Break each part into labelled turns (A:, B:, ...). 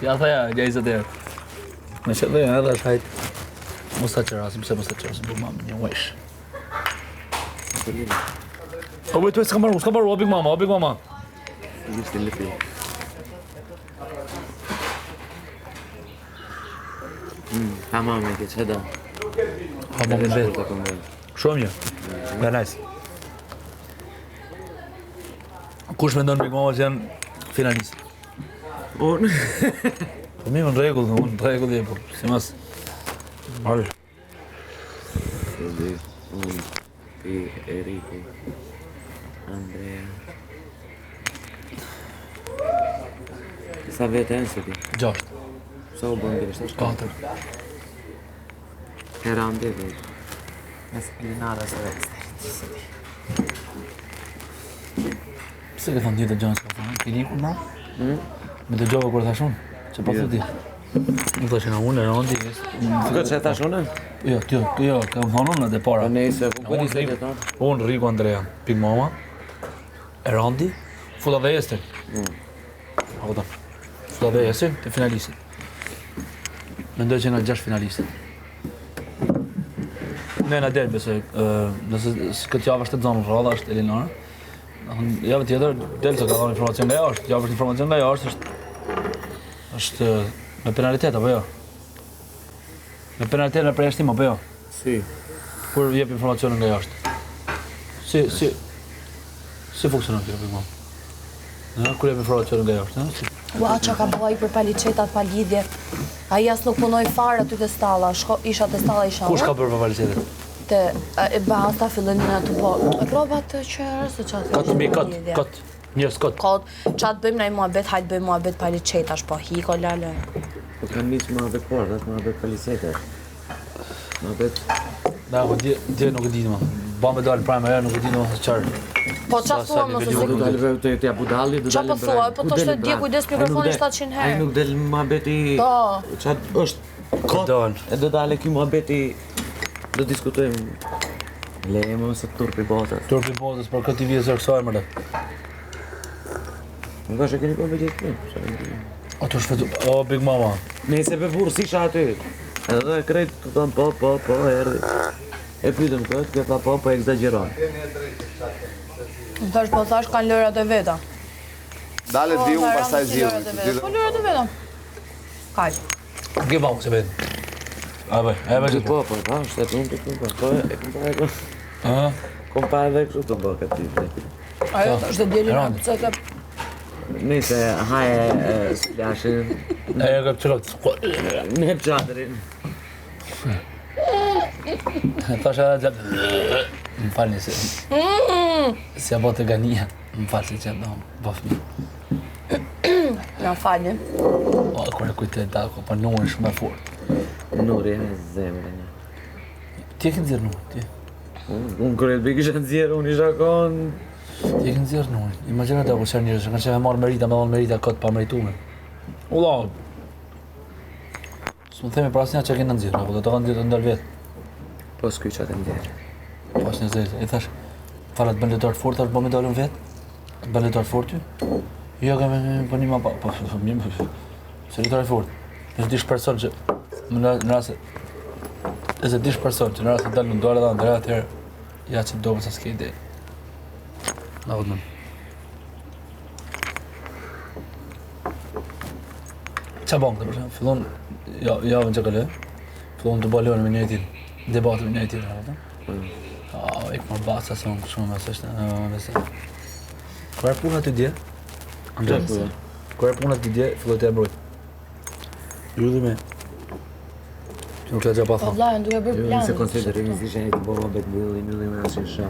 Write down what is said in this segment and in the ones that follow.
A: Ja thaja, ja i zëtë Me që dhe edhe është hajt. Mos ta qerasim, pse mos ta qerasim, po mamë një wesh. O, wait, wait, s'ka maru, s'ka maru, o Big Mama, o Big Mama.
B: Gjishtë në lëpi. Mm, Hamam e ke që do.
A: Hamam e vetë. Shumë mirë. Ja, nice. Kush mendon Big Mama që janë finalist?
B: Unë.
A: Po mirë, në rregull, unë në rregull je, po si mas. Hajde.
B: Dy, unë, ti, Eriku, Andrea. Sa vetë janë se ti?
A: Gjashtë.
B: Sa u bën dhe shtatë?
A: Katër.
B: Erandi dhe Mes Linara së dhe
A: Pse ke thënë tjetër gjënë s'ka thënë? Ti liku ma?
B: Hmm?
A: Me dëgjova kur thash unë? Që po
B: Jo.
A: thotë ti? Unë thashë na unë, Erandi,
B: Këtë që e thash unë?
A: Jo, ti, jo, kam thënë unë atë para.
B: Po nejse, ku po
A: Unë
B: di se
A: Riku-
B: të thonë?
A: Unë Riku Andrea, Big Mama, Erandi, futa dhe Ester.
B: Mm.
A: A kupton? Futa dhe Ester te finalistët. Mendoj që janë gjashtë finalistët. Ne na del besoj, ë, nëse s- këtë javë është e zonë rradha është Elinora. Domethënë, Javën tjetër del se ka dhënë informacion nga jashtë, javë është informacion nga jashtë është është me penalitet apo jo? Me penalitet me përjashtim apo jo?
B: Si.
A: Kur jep informacione nga jashtë. Si si si funksionon kjo për mua? Në kur jep informacione nga jashtë, ëh? Si?
C: Ua, ça ka bo ai për paliçetat pa lidhje. Ai as nuk punoi fare aty te stalla. Shko, isha te stalla isha
A: Kush ka
C: unë.
A: bërë për paliçetat?
C: Te e ba ata fillojnë në atë po. Rrobat të qerë se ça
A: Kot
C: thoshin
A: mbi
C: pa
A: kot,
C: lidhje.
A: kot. Njerëz kot.
C: Kot, ça të bëjmë naj muhabet, hajt bëjmë muhabet paliçetash, po hiko lale.
B: Po kanë nisë muhabet portat, muhabet paliçetat. Muhabet...
A: Da, po dje, dje nuk e di më. Ba me dalë prime ajo nuk e di më se çfarë.
C: Po ça
A: Sa- sa
C: thua mos
A: niveli
C: e
B: Do
A: nuk
B: dalë vetë të t'ja budalli, do
C: Ça
B: dalë
C: po thua, po thoshte dje kujdes mikrofoni 700 herë.
B: Ai nuk del muhabeti...
C: Po.
B: Ça është kot,
A: Dal.
B: e do dalë ky muhabeti... Do diskutojmë... Le e më se turpi botës.
A: Turpi botës për këtë i vje zërë kësaj më
B: Nuk është e keni po me gjithë punë. sa e di.
A: O të shfetu, o Big Mama.
B: Nëse be burr si isha aty. Edhe krejt të thon po po po erdhi. E pyetëm këtë, kjo tha po po ekzagjeron.
C: Më thash po thash kanë lojrat e veta.
D: Dale
C: Po,
D: di unë
C: tha,
D: pastaj
C: Rama si
D: zgjidhim.
C: lojrat e veta. Po lojrat e veta. Kaq.
A: Ke ba se vetë. A bëj, e bëj
B: Po po thash, se unë të po po e kom pa edhe.
A: Ë?
B: Kom pa edhe kështu të bë këtë ditë.
C: Ajo është e djelin
A: Randi.
C: atë se
B: Nëse haje e, splashin,
A: E e ka çelot.
B: ne çadrin.
A: Thash edhe të Më falni se. Si ja bë të gania. Më fal se që do, bë fëmijë.
C: Na falni.
A: O, kur e kujtoj dako, po numri shumë e fort.
B: Nuri e zemrën.
A: Ti e ke nxjerr numrin, ti.
B: Unë unë krejt bi kisha nxjerr, unë isha kon.
A: Ti e ke nxjerr numrin. Imagjino dako çfarë njerëz që kanë qenë marrë merita, me dhënë merita kot pa merituar. Ulla. S'më themi për asnjë që kena nxjerr, apo do të kanë nxjerrë ndal vetë.
B: Po s'ky çka të nxjerr.
A: Po asnjë zezë. I thash, falat bën lojtar të fortë, tash bën me dalën vetë. Bën lojtar të fortë ty? Jo, kam po një ma pa, po, po, mirë, po, se lojtar i fortë. Nëse ti shpreson që në në rast se nëse ti shpreson që në rast se dal në dorë dhe Andrea atëherë ja që do sa s'ke ide. Na vëdën. Qa bon këtë për shembull? Fillon ja, javën që kaloi, fillon të balojnë me njëri tjetrin, debate me njëri tjetrin, apo? Ah, ik më baca se unë kështu më s'është, ë, Kur e puna të dje? Andrea, kur e puna të dje, filloi të e mbrojt. Ylli me Ti nuk la gjë pa
C: Po
A: thënë.
C: vlla, janë duke bërë
B: Jo,
C: plan.
B: nëse konsiderimi si isha të bërë muhabet mbylli, mbylli me asë shë.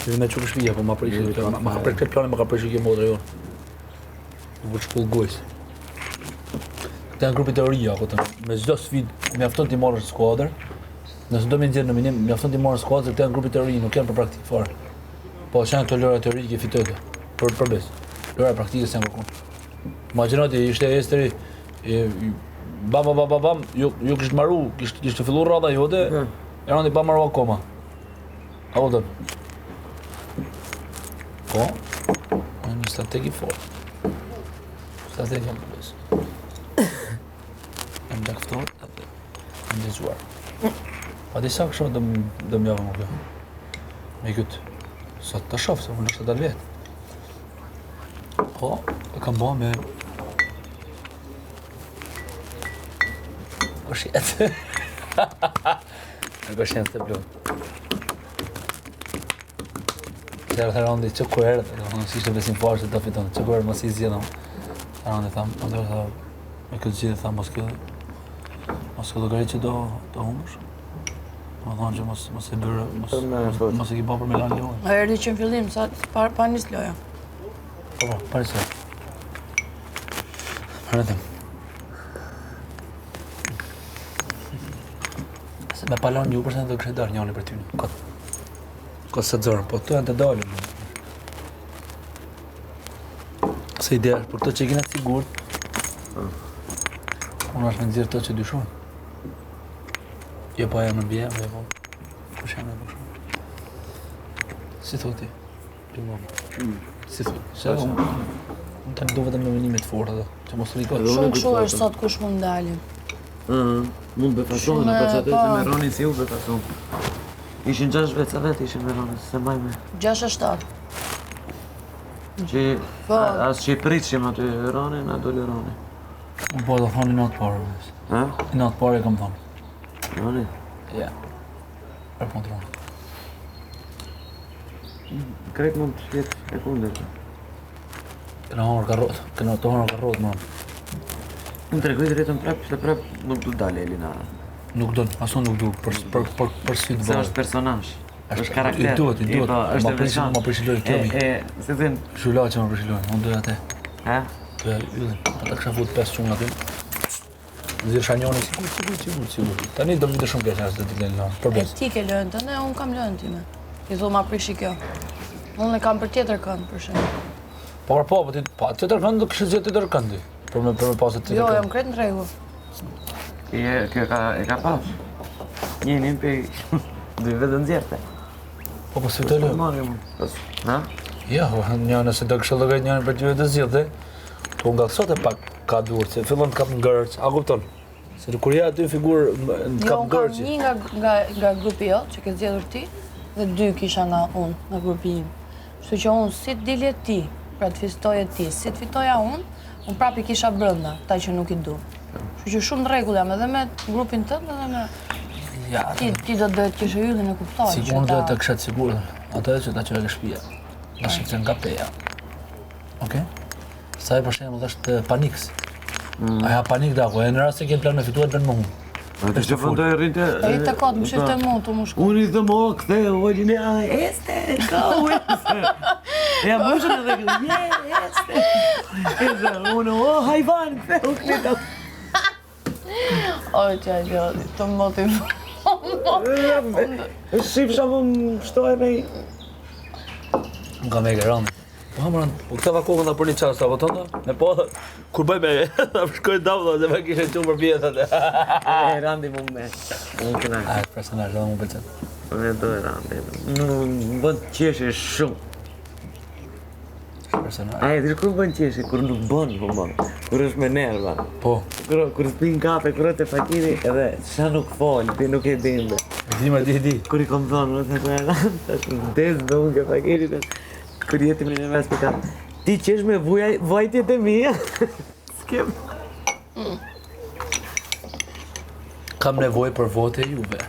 A: Ylli me çukë shtëpia, po ma prish, ma, ma ka prek këtë planin, ma ka prishë kjo motra jonë. Nuk u shpull gojës. Këta janë grupi teoria, apo të me çdo sfidë mjafton ti marrësh skuadër. Nëse do më nxjerr nominim, mjafton ti marrësh skuadër, se këta janë grupi teori, nuk janë për praktikë fare. Po që janë këto lojra teorike fitoj këto. Për për besë. Lojra praktike s'janë kërkun. Imagjino ti ishte Esteri e, bam bam bam bam bam, ju ju kishte maru, kishte kishte filluar rradha jote.
B: Po.
A: E randi pa maru akoma. A kupton? Po. Një strategji fort. Se jam plus. Jam gjakftohtë edhe jam gjezuar. Pa disa kështu do do më javë më kjo. Me këtë. Sot të shoh se unë është dal vetë. Po, e kam bë me Koshiet. Me koshiet të plotë. Se erdhi Randi që ku erdhi, domethënë si ishte besim fare se do fiton, që ku erdhi mos i zgjidhëm. Randi tha, më do tha, me këtë zgjidhje tha mos ke mos ke llogarit që do do humbësh. Do thonë që mos mos e bërë, mos mos, mos e ke bërë për me lanë
C: lojën. A erdhi që në fillim sa pa pa nis loja.
A: Po, po, pa nis. Rëndëm. Se me pa lanë ju, përse do kështë darë njani për ty. Kot, kot se dzorën, po të janë të dalën. Se ideja është për të që kena të sigurt, unë është me nxjerr të që dyshojnë. Jo po e më bje, jo po. Kush jam e po shumë. Si thoti? Mm. Si thot? Se unë unë tani du vetëm me menime të forta, dhe, që mos rikot.
C: Shumë kështu është sot kush mund dalim.
B: Ëh, mund befasohen, apo çfarë të me Ronin si u befason. Ishin 6 vetë, sa vetë ishin me Ronin, se mbaj me.
C: 6 e 7.
B: Që po. as që i pritshim aty Ronin, a doli Roni.
A: Unë po do thonë natë parë.
B: Ha?
A: Natë parë e kam thonë.
B: Roni?
A: Ja. Për punë të Ronin.
B: Krejt mund të jetë e kundërta.
A: Kena hangër karrot, kena të hangër karrot, më.
B: Unë tregoj drejtën prap, se prap nuk do dalë Elina.
A: Nuk do, as unë nuk du, për, për, për, për sy të
B: Se është personazh, është karakter.
A: I duhet, i duhet,
B: po, është
A: ma prishi, ma prishi lojë kjo mi.
B: E, e, si thënë?
A: Zhula që ma prishi lojë, unë doja atë.
B: Ha?
A: Doja yllin, pa ta kisha fut 5 çuna aty. Nxirrsha njërin sigur, sigur, sigur, sigur. Tani do më vinte shumë keq nëse do të lënë lojën. Për
C: besë. E ti ke lojën tënde, unë kam lojën time. I thu ma prishi kjo. Unë e kam për tjetër kënd, për shembull.
A: Po po, po ti pa tjetër kënd do kishe zgjedh tjetër kënd. Për me për me pasë tjetër
C: jo, kënd. Jo, jam krejt në rregull.
B: Je, kjo ka e ka pas. Një një pe dy vetë nxjerrte.
A: Po po si të lë.
B: Ha?
A: Jo, një nëse do kishe llogarit njërin për dy vetë zgjidhte. Po nga sot e pak ka dur, se fillon të kap ngërç, a kupton? Se kur je aty figurë të kap
C: ngërçi. Jo, një nga nga nga grupi jot që ke zgjedhur ti dhe dy kisha nga unë, nga grupi im. Kështu që unë si të dilje ti, pra të fitoje ti, si të fitoja unë, unë prapë i kisha brenda, këta që nuk i du. Kështu që shumë në rregull jam edhe me grupin tënd edhe me Ja, ti ti do të doje të kishe yllin e kuptoj.
A: Si unë do të kisha të sigurt, atë që ta çoj në shtëpi. Na shifte nga Peja. Okej. Sa e për shembull është panik. Mm. A ja panik da, po e në rast se ke plan me fituar bën më
B: humb. A të shtë fëndoj e rrinte...
C: E i të kot, më shifte mu, të më
B: shku. Unë i thëm, o, këthe, o, gjine, a, este, ka, o, este. Ja, mbushën edhe këtë, je, este. Este, unë, o, hajvan, këthe, o, këthe.
C: O, që a gjë, të motiv.
B: Shifsha më më shtohe me i.
A: Nga me rëndë. Po hamran, po këta va kokën për një çast, apo thonë? Me po, kur bëj me, ta shkoj davlla se më kishte çuar për pjesët.
B: E Randi më me. Unë kënaq.
A: Ai personazh edhe më pëlqen.
B: Unë do Randi. Më bën qeshi shumë.
A: Personazh.
B: A e di kur bën qeshi, kur nuk bën humor, kur është me nerva.
A: Po.
B: Kur kur s'pin kafe, kur është te fakiri, edhe sa nuk fol, ti nuk e din.
A: E di, më di, di.
B: Kur i kom thonë, më thashë, Rand, tash vdes dhe unë ke fakiri, tash kur jeti me në mes të kam. Ti qesh me vujaj, vajtjet e mia. S'kem.
A: Kam nevojë për votë e juve.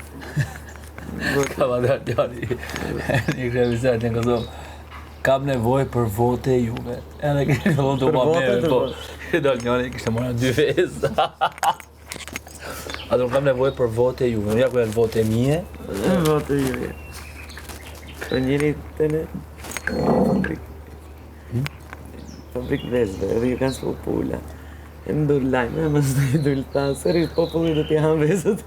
A: Kam atë djali. Një kërë në Kosovë. Kam nevojë për votë e juve. Edhe kishte filluar të ma merë, po. Kishte dalë njëri, kishte marrë dy vezë. A do kam nevojë për votë e juve. Ja ku janë votë e mie.
B: Votë e juve. Për njëri të ne. Fabrik. Hmm? Fabrik vezëve, edhe ju kanë së pula. E më dul lajme, më së të dul ta, sërish populli do t'i hanë vezët.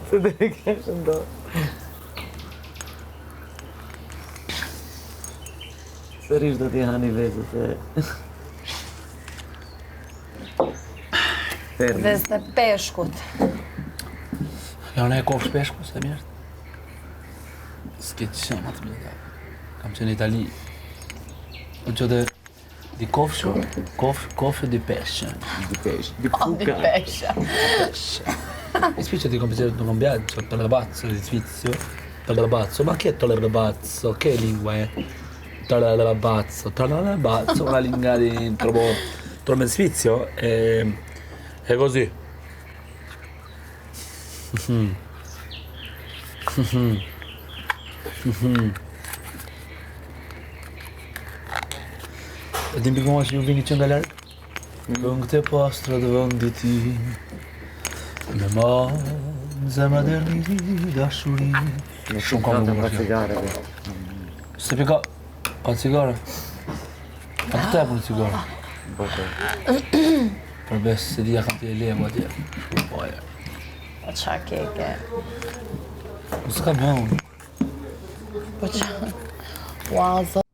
B: Se dhe e kështë ndo. Sërish do t'i hani vezët e...
C: Vezët e peshkut.
A: Ja, në e kofsh peshku, se mirë. S'ke që më të mirë. Kam qenë në Itali. Po që të... Di kofsho, kof, kofsho di pesce.
B: Di pesce, di
C: Oh, di
B: puka.
C: pesce.
A: Pesce. Mi spiace di compiere non viaggio, Tolabazzo di Svizzio. Tolabazzo, ma che è Tolabazzo? Che lingua è? Tolabazzo, Tolabazzo, una lingua di trovo trovo in Svizzio e è così. E din pikë që ju vini që nga larg? Këngët e pastra të vendit tim Me ma në zemra deri dashuri Shumë kam
B: Pa
A: bukur kjo.
B: cigare. be.
A: Se pika Pa cigare A të tepër në cigare
B: Po, po.
A: Për besë se dia kam të e lemë atje Po e
C: Po qa ke ke?
A: Po s'ka më unë
C: Po qa? Ua, zot.